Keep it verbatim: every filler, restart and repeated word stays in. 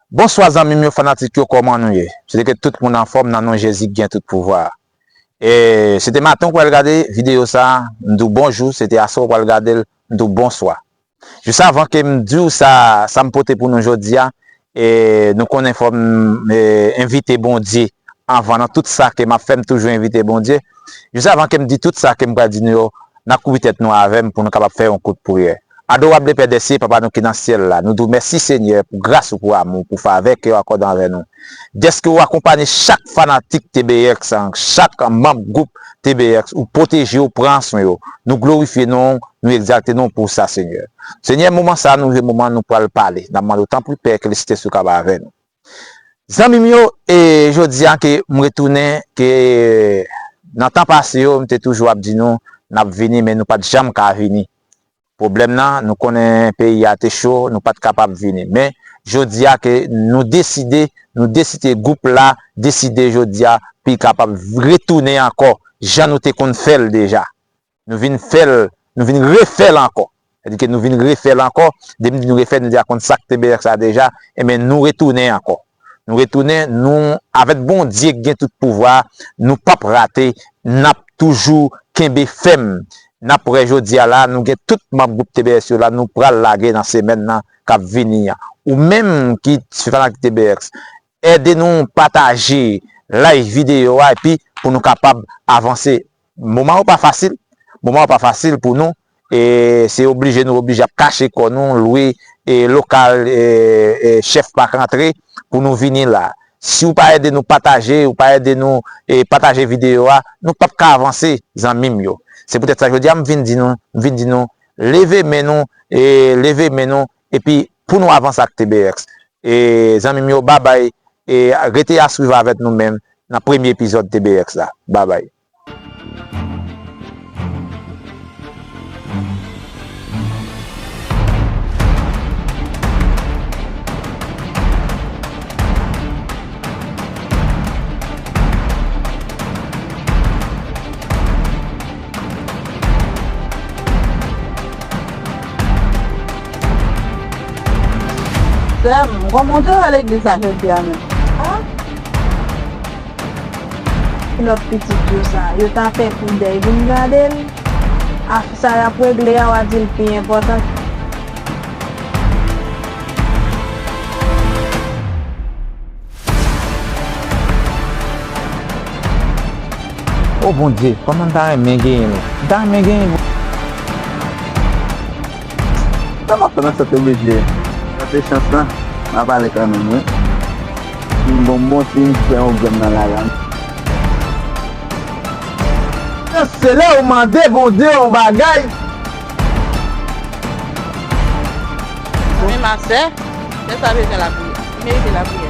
Bonswa zanmi m yo, fanatik yo, kòman nou ye? M swete ke tout moun anfòm nan non Jezi ki gen tout pouvwa. E se te maten ou pral gade videyo sa, m di w bonjou, se te aswè ou pral gade l, m di w bonswa. Jis avan ke m di w sa, sa m pote pou nou jodi a, e nou konnen fò m, e, envite Bondye anvan nan tout sa ke m ap fè, m toujou envite Bondye. Jis avan ke m di tout sa ke m pral di nou yo, n a kouvri tèt nou avè m pou nou kapab fè yon kout priyè. Adorable Père des cieux, Papa nou ki nan syèl la, nou di w mèsi Senyè pou gras ou, pou amou, pou favè ke w akòde anvè nou. Dèske w akonpanye chak fanatik T B X, chak manm gwoup T B X, ou pwoteje yo, pran swen yo. Nou glorifye non w, nou egzalte non w pou sa, Senyè. Senyè, moman sa a, nou rive moman nou pral pale. N ap mande w, tanpri, Pè, ke Lespri ou kapab avè nou. Zanmi m yo, e jodi a ke m retounen, ke nan tan pase yo, m te toujou ap di nou, n ap vini, men nou pa t janm ka vini. Pwoblèm nan, nou konnen peyi a te cho, nou pa t kapab vini. Men, jodi a ke nou deside, nou deside, gwoup la deside jodi a, pou l kapab retounen ankò, jan nou te konn fè l deja. Nou vin fè l, nou vin refè l ankò. Sètadi ke nou vin refè l ankò. Depi m di nou refè, nou deja konn sa k T B X la deja. Enben, nou retounen ankò. Nou retounen, nou, avèk Bondye ki gen tout pouvwa, nou p ap rate, n ap toujou kenbe fèm. N ap wè jodi a la, nou gen tout manm gwoup T B X yo la, nou pral lage nan semèn nan k ap vini an. Ou menm ki se fanatik T B X, ede nou pataje, like videyo a, epi pou nou kapab avanse. Moman yo pa fasil. Moman yo pa fasil pou nou. E se oblije nou oblije ap kache kò nou, lwe, e, lokal, e, e, chèf pa ka antre pou nou vini la. Si w pa ede nou pataje, ou pa ede nou, e, pataje videyo a, nou p ap ka avanse, zanmi m yo. Se poutèt sa jodi a m vin di nou, m vin di nou, leve men nou, e, leve men nou, epi pou nou avanse ak T B X. E, zanmi m yo, babay, e, rete a swiv avèk nou menm nan premye epizòd T B X la. Babay. Sè m, kòman w te wè legliz la jodi a menm? A? Kilòt pitit yo sa, yo ta fè kou dèy vin gade l. Afè sa y ap regle a, w a di l pi enpòtan. O Bondye, kòman m ta renmen genyen nou? M ta renmen genyen nou. Sa m ap fè nan sante oblije. Tante chans lan, m a pale kanmenm, wi. Si m bon, m bon, si m fè yon grenn nan lari a. Se lè ou mande Bondye yon bagay. Zanmi m a sè, lè sa bezwen lapriyè. Li merite lapriyè.